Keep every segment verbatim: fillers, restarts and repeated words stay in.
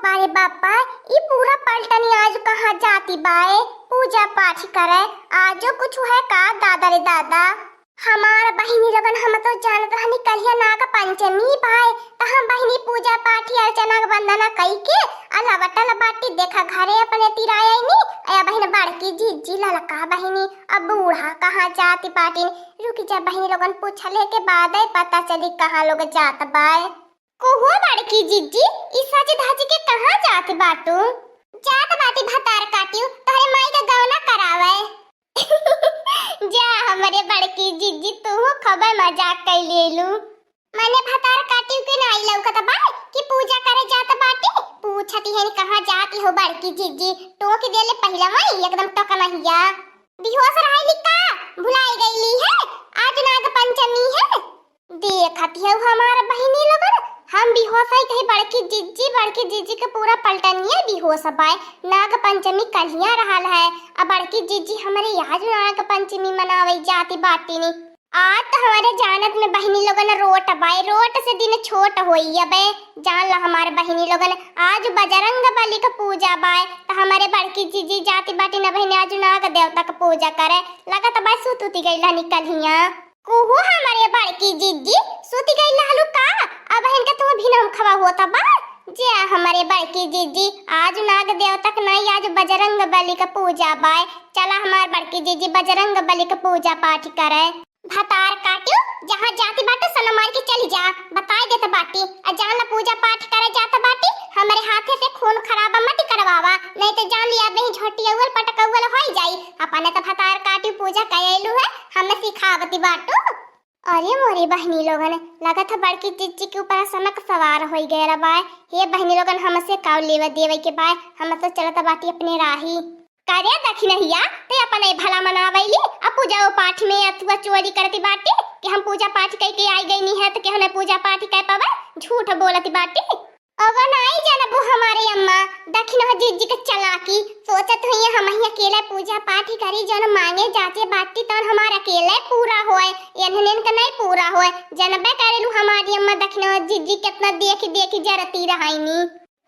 अरे बापा, ई पूरा पलटनी आज कहाँ जाती बाए पूजा पाठ करे? आजो कुछ है का दादा रे दादा? हमार बहिनी लोगन, हम तो जानत रहनी कलिया नाग पंचमी बाए, त हम बहिनी पूजा पाठ अर्चना के वंदना कई के आ लवटल बाटी। देखा घरे अपने तिरायनी, ए बहिन बड़की जिज्जी ललका बहिनी, अब बूढ़ा कहाँ जाती बाटिन? रुक जा बहिनी लोगन, पूछले के बाद पता चली कहाँ लोग जात बाए। कुहो बड़की जिज्जी, ई सज धज के कहाँ जात बाटू? जात बाटी भतार काटियो, तोहरे माई का गौना करावे। जा हमरे बड़की जिज्जी, तू खूबे मजाक कई लेलू। मने भतार काटियो के नाई लौकत बा कि पूजा करे जात बाटी? पूछती है कहाँ जाती हो बड़की जिज्जी, टोक देले पहिला माई एकदम टकनहिया। बेहोश रहली का? भुलाई गईली है, आज नाग पंचमी है। देखत हऊ हमार बहिनी लोगन, हम बेहोश हई कही बड़की जिज्जी, बड़की जिज्जी के पूरा पलटनिया बेहोश बाय। नाग पंचमी कलिया रहल है, आ बड़की जिज्जी हमरे आज नाग पंचमी मनावे जाती बाटिनी। आज तो हमारे जानत में बहिनी लोगन रोट बाय, रोट से दिन छोट होई अबे। जान ला हमार बहिनी लोगन, आज बजरंग बली के पूजा बाय, त हमारे बड़की जिज्जी जाती बाटिन बहिनी आज नाग देवता के पूजा करे। लगत बाय सुत उती गई रहनी कलिया। कुहू हमरे बड़की जिज्जी, सुति गई लहलू का? अब इनका तो अभी नमखवा होता बा। जे हमरे बड़की जिज्जी, आज नाग देवता के नाई, आज बजरंग बली के पूजा बाय। चला हमार बड़की जिज्जी बजरंग बली के पूजा पाठ करे। भतार काटियो, जहाँ जाती बाटे सन मार के चली जा, बताई देत बाटी। आ जान ला पूजा पाठ करे जात बाटी, हमरे हाथे से खून खराबा मत करवावा, नहीं तो जान लिया बही झोटियौल पटकौल होई जाई। अपने तो भतार काटियो पूजा करेलू है, हमें सिखावती बाटू। अरे मोरी बहिनी लोगन, लगत है बड़की जिज्जी के ऊपर अचानक सवार होई गए बाय। हे बहिनी लोगन, हमसे काव लेवे देवे के बाय, हम तो चलत बाटी अपने राही। करे दखिनहिया, ते अपन ए भला मनावैली, आ पूजा ओ पाठ में अथुआ चोरी करती बाटी कि हम पूजा पाठ कई के आई गई नी है तो केहू ने पूजा पाठ कर पावे, झूठ बोलती बाटी। अगर नाई जानबू हमारे अम्मा, दखिनह जिज्जी के चालाकी, सोचत हुई हम ही अकेले पूजा पाठ ही करी, जौन मांगे जाचे बाटी तौन हमार अकेले पूरा होए, एनहन के नहीं पूरा होए। जनबे करेलू हमारी अम्मा दखिनह जिज्जी कितना देखी देखी जरती रहाइनी।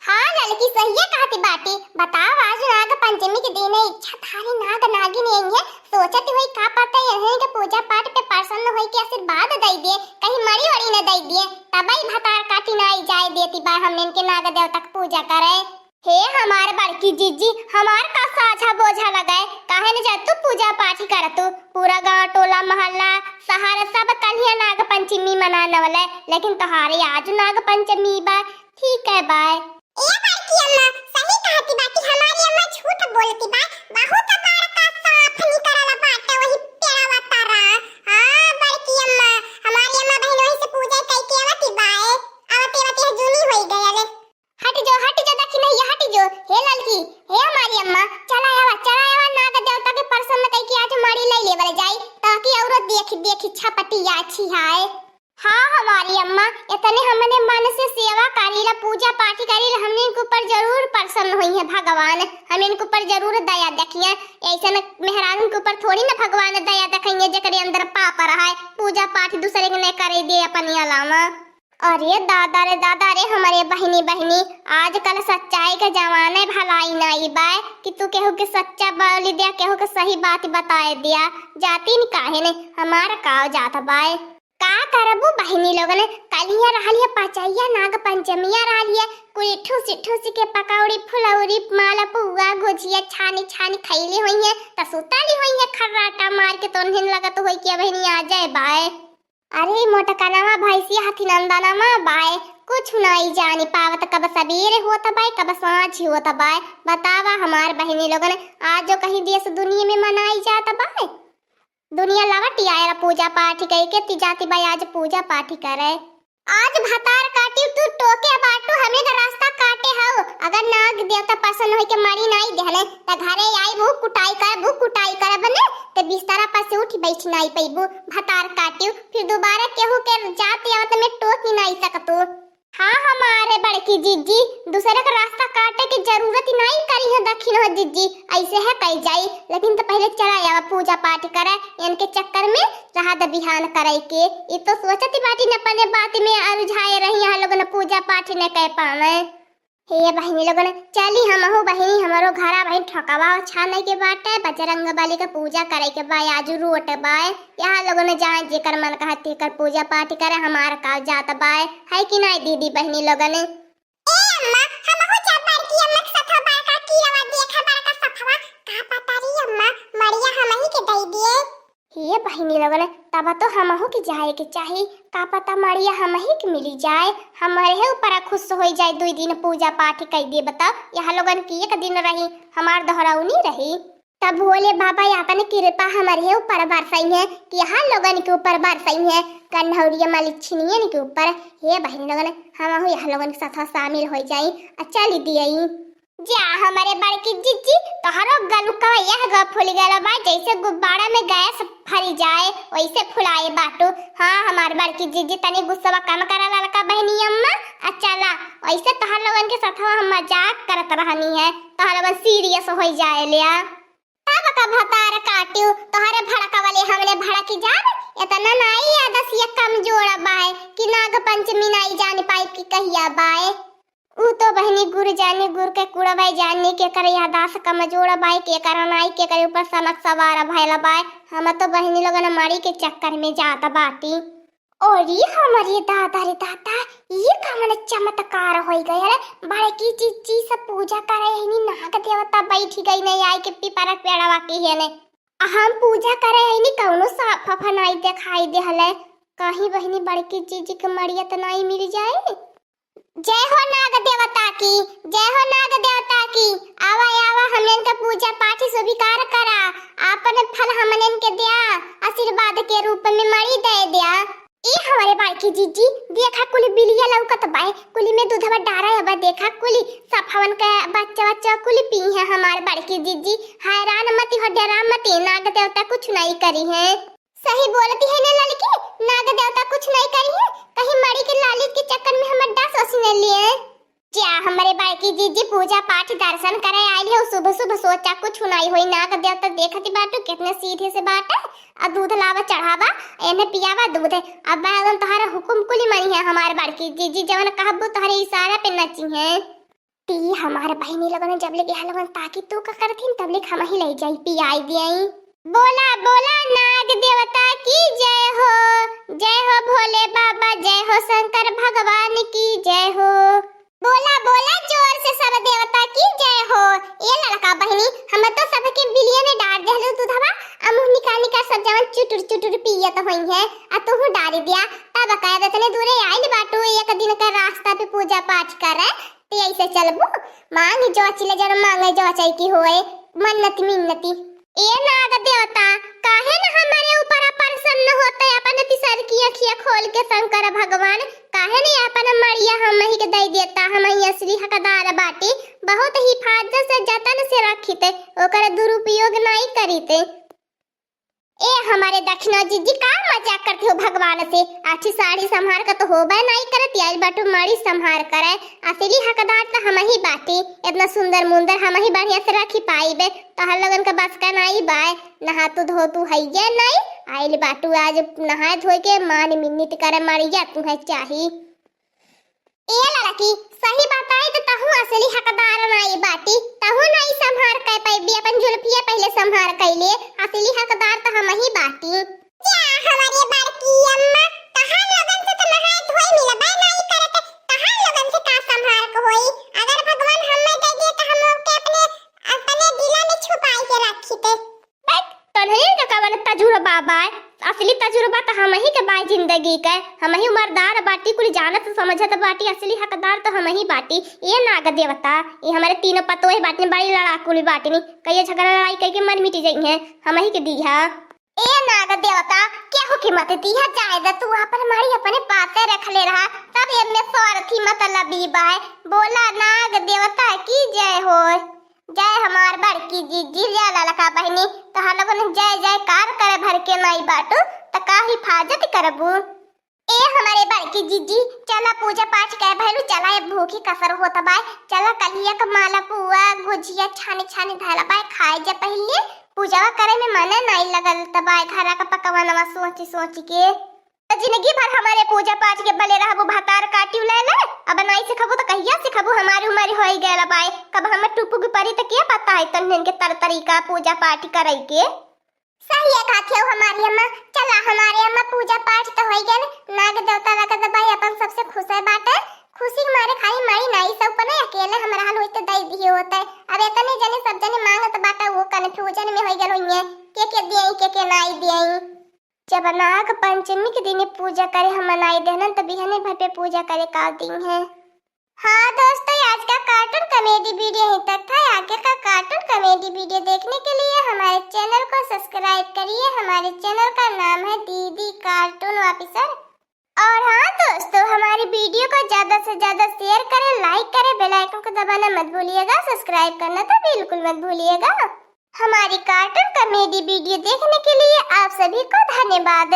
हाँ ललकी सहिए कहती बाटी, बताओ आज नाग पंचमी के दिन है, इच्छा थारी नाग नागिन यही है, सोचत हुई का पता यही के पूजा पाठ पे प्रसन्न होई के आशीर्वाद दई दे, कहीं मरी ओरी न दई दे, तबई भतार काटी ना आई जाए देती बा हम इनके नाग देवता के पूजा करे। हे हमार बड़की जिज्जी, हमार का साझा बोझा लगाए, काहे न जा तू पूजा पाठ कर तू, पूरा गांव टोला मोहल्ला शहर सब कलिया नाग पंचमी मनाने वाले, लेकिन तोहारे आज नाग पंचमी बा, ठीक है बाय। ए बड़की अम्मा, सही कहती बाटी, हमारी अम्मा झूठ बोलती बा, बहुत बड़का सांप निकलल बाटे वही पेड़वा तरा। हाँ बड़की अम्मा, हमारी अम्मा बहन वही से पूजा कई के आवती बाए, आवते आवते जूनी होई गए। अरे हट जो, हट जो, दखिनहिया हट जो। हे ललकी, हे हमारी अम्मा, चला आवा, चला आवा, नाग देवता के प्रसन्न कई के आज मड़ी ले लेवल जाई, ताकि औरो देख देख छपटिया छिहाए। हाँ हमारी अम्मा, इतने हमने मन से सेवा करीला, पूजा पाठ करीला, हमने इनके ऊपर जरूर प्रसन्न होई है भगवान, हम इनके ऊपर जरूर दया देखिए। ऐसन मेहरान के ऊपर थोड़ी ना भगवान दया देखिए जेकरे अंदर पाप रहा है, पूजा पाठ दूसरे के नहीं करे दे अपने अलावा। अरे दादा रे दादा रे, हमारे बहिनी बहिनी, आजकल सच्चाई के जमाने भलाई नाई बाय कि तू केहू के सच्चा बोली दे, केहू के सही बात बताए दिया। जाती न काहे ने, हमार काव जात बाय। का करबू बहिनी लोगन, कलिया रहलिए पचैया, नाग पंचमिया रहलिए, कुल ठूसी ठूसी के पकौड़ी फुलौरी मालपुआ गुजिया छानी छानी खैली हुई है, त सुतली हुई है खर्राटा मार के, तोन्हिन लगत होई कि बहिनी आ जाए बाय। अरे मोटकनवा भैंसिया हथी नंदनवा बाय, कुछ नाई जानी पावत कब सबेरे होत बाय कब सांझ होत बाय। बतावा हमार बहिनी लोगन, आज जो कहीं देश दुनिया में मनाई जात बाय। दुनिया लवट आयल पूजा पाठ कई के, ती जाती बाय आज पूजा पाठ करे। आज भतार काटी तू टोके बाटू, हमें का रास्ता काटे हऊ। अगर नाग देवता पसंद होई के मरी नाई देहले, त घरे आई भूख कुटाई कर, भूख कुटाई कर बने, त बिस्तरा पर से उठ बैठ नाई पैबू। भतार काटियो, फिर दोबारा केहू के जात आवत में टोक ही नाई सकतू। हाँ हमारे बड़की जिज्जी, दूसरे का रास्ता काटे के जरूरत ही नाई करी है दखिन हो जिज्जी, ऐसे है कही जाई, लेकिन तो पहले चला आवा पूजा पाठ करे, इनके चक्कर में रहा द बिहान करे के। ई तो सोचती बाटी न अपने बात में अरुझाए रही, यहाँ लोगन पूजा पाठ न कर पावे। हे बहिनी लोगन, चली हमहू बहिनी, हमरो घरा बहिनी ठोकवा छाने के बाटे, बजरंग बली के पूजा करे के बा, आजू रोट बाय। यहाँ लोगन जहाँ जेकर मन कहत तेकर पूजा पाठ करे, हमार का जात बाय, है कि नाई दीदी बहिनी लोगन? ए अम्मा, हमहू जा बड़की अम्मा के सथवा बड़का किलवा देखे, बड़का सफवा, का पता री अम्मा, मड़िया हमही के दई दिए। हे बहिनी लोगन, तब तो हमहू के जाए के चाही, का पता मड़िया हमही के मिली जाए, हमरे ऊपर खुश होई जाए, दुई दिन पूजा पाठ कई दे। बताओ, यहाँ लोगन की एक दिन रही, हमार दोहराउनी रही। तब भोले बाबा अपन कृपा हमरे ऊपर बरसई है कि यहाँ लोगन के ऊपर बरसई है, कन्हौरिया मलिछिनियन के ऊपर। हे बहिनी लोगन, हमहू यहाँ लोगन के साथ शामिल हो जाई, आ चली दियई। जा हमरे बड़की जिज्जी, तोहरो गलुकवा यह ग फूल गल बा, जैसे गुब्बारा में गैस फरी जाए, वैसे फुलाए बाटू। हाँ, हमार बड़की जिज्जी, तनी गुस्सवा कम करा ललका बहिनी अम्मा, आ चला, वैसे तोहर लोगन के साथ हम मजाक करत रहनी है, तोहर लोगन सीरियस हो जाए लिया। तब का भतार काट्यू, तोहरे भड़कवले हमने भड़क जाब, इतना नाई आदसिया कमजोर बाय कि नाग पंचमी नाई जान पाई कि कहिया बाय। ऊ तो बहिनी गुर जानी, गुर के कुड़बै जानी, केकर यादास कमजोर बाय, केकर नाई, केकर ऊपर सनक सवार भयल बाय। हम तो बहिनी लोगन मड़ी के चक्कर में जात बाटी। अरे हमरे दादा रे दादा, ई कवन चमत्कार होई गयल? बड़की जिज्जी सब पूजा करे हनी, नाग देवता बैठी गई नहीं आई के पिपरा पेड़वा के हेने। आ हम पूजा करे हनी, कौनो साफ फफनाई दिखाई देहले। कहीं बहिनी बड़की जिज्जी के मड़िया त नाई मिल जाए। जय हो नाग देवता की, जय हो नाग देवता की। आवा आवा, हमन का पूजा पाठ स्वीकार करा, आपन फल हमन के द्या, आशीर्वाद के रूप में मड़ी दे द्या। ए हमरे बड़की जिज्जी, देखा कुली बिलिया लौकत बाय, कुली में दूधवा डारा अब देखा कुली सफवन के बच्चा बच्चा कुली पी है हमार बड़की जिज्जी। हैरान मती हो, डरा मती, नाग देवता कुछ नहीं करी है। सही बोलती है ना ललकी, नाग देवता कुछ नहीं करी है, कहीं मड़ी के लाली के चक्कर में हमर डास ओसी न लिए। जा हमरे बड़की जिज्जी, पूजा पाठ दर्शन करे आइल है, शुभ शुभ सोचा कुछ नहीं होई, नाग देवता देखती बाटू कितने सीधे से बाटे। आ दूध लावा चढ़ावा, एने पियावा दूध। अब बैगन तोहरा हुकुम कुली मनी है हमार बड़की जिज्जी, जवन कहबू तोहरे इशारा पे नची है। ती हमार बहिनी लोगन जब ले गेहा लोगन ताकि तू का करथिन, तब ले हम ही ले जाई पियाई दियाई। बोला बोला नाग देवता की जय हो, जय हो भोले बाबा, जय हो शंकर भगवान की जय हो। बोला बोला जोर से सब देवता की जय हो। ए ललका बहिनी, हम तो सबके बिलिया में डार देहलू दूधवा, आ मुँह निकाल निकाल सब जवन चुटुर चुटुर पियत होई है, आ तू डार दिया। तब कह दे तने दूरे आइल बाटू, एक दिन का रास्ता पे पूजा पाठ करे, ते ऐसे चलबू? मांग जोचिले जन मांगे जोचई की होए, मन्नत मिन्नती। ए नाग देवता, काहे न हमारे ऊपर प्रसन्न होते, अपन तिसर की अखिया खोल के शंकर भगवान, काहे न अपन मड़िया हम ही के दे देता, हम ही असली हकदार बाटी, बहुत हिफाजत से जतन से रखिते, ओकर दुरुपयोग नाई करीते। ए हमारे दक्षिणा जिज्जी, का मजाक करती हो भगवान से? आठी साड़ी संभार का तो होबे नाई करत, आइल बाटू मड़ी संभार करे। असली हकदार तो हम ही बाटी, इतना सुंदर मुंदर हम ही बढ़िया से रखी पाईबे, तोहर लोगन का बस का नाई बाय। नहा तू धो तू हइये नाई, आइल बाटू आज नहाए धोए के मान मिन्नत करे, मड़िया तू है चाही। ए लड़की, सही बताई तो तहू असली हकदार नाई बाटी, तहू नाई संभार कर पैबी, अपन जुल्फिया पहले संभार कर ले, असली हकदार तो हम ही बाटी। जा हमारे बड़की अम्मा, तहार लोगन से तो नहाए धोए मिलबे नाई करत, तहार लोगन से का संभार को होई? अगर भगवान हमें दे दे तो हम लोग के अपने, अपने दिला में छुपाई के रखी थे। बस, तोहरे के कवन तजुर्बा बाय? असली तजुर्बा त हमही के बाय जिंदगी के। हमही उमरदार बाटी, कुल जानत समझत बाटी, असली हकदार त हमही बाटी। ए नाग देवता, ए हमरे तीनों पतोह बाटिन, बड़ी लड़ाकुन बाटिन। कहियो झगड़ा लड़ाई कइके मर मिट जइहें, हमही के दीहा। ए नाग देवता, केहू के मत दीहा, जाए द तू, आपन मारी अपने पासे रख ले रहा, तब एमे स्वार्थी मतलबी बाय। बोला नाग देवता की जय हो। जय हमार बड़की जिज्जी, जय ललका बहिनी, तोहार लोगन जय जयकार करे भर के नाई बाटू, त का हिफाजत करबू? ए हमारे बड़की जिज्जी, चला पूजा पाठ करे भैलू, चला, ए भूखी कसर होत बाय, चला कलिया क माला पुआ गुजिया छानी छानी धैला बाय, खाए जा पहिले, पूजवा करे में मने नाई लगल त बाय, घरा क पकवानवा सोच सोच के। त जिंदगी भर हमारे पूजा पाठ के बले रहबू, भतार काटियो ले ले। अब नाई सिखबू त कहिया सिखबू? हमारी उमर होई गयल बाय, कब हमें टूपू की परी त के पता है तन्हन के तर तरीका पूजा पाठ करई के। सही है कहत हो हमारी अम्मा, चला हमारे अम्मा पूजा पाठ तो होई गयल, नाग देवता लगत बाय अपन सबसे खुश है बाटे, खुशी के मारे खाली माई नाई सब पने अकेले हमरा हाल होई तो दई दिए होते। अब इतने जने सब जने मांगत बाटे वो confusion में होई गयल होइए, के के दिए के के नाई दिए। जब नाग पंचमी के दिन पूजा करे हम मनाई देहन त बिहने भर पे पूजा करे का दिन है। हाँ दोस्तों, आज का cartoon comedy video यहीं तक था। आगे का cartoon comedy video देखने के लिए हमारे channel को subscribe करिए। हमारे channel का नाम है दीदी Cartoon Officer। और हाँ दोस्तों, हमारी video को ज्यादा से ज्यादा share करें, like करें, bell icon को दबाना मत भूलिएगा, subscribe करना तो बिल्कुल मत भूलिएगा। हमारी cartoon comedy video देखने के लिए आप सभी को धन्यवाद।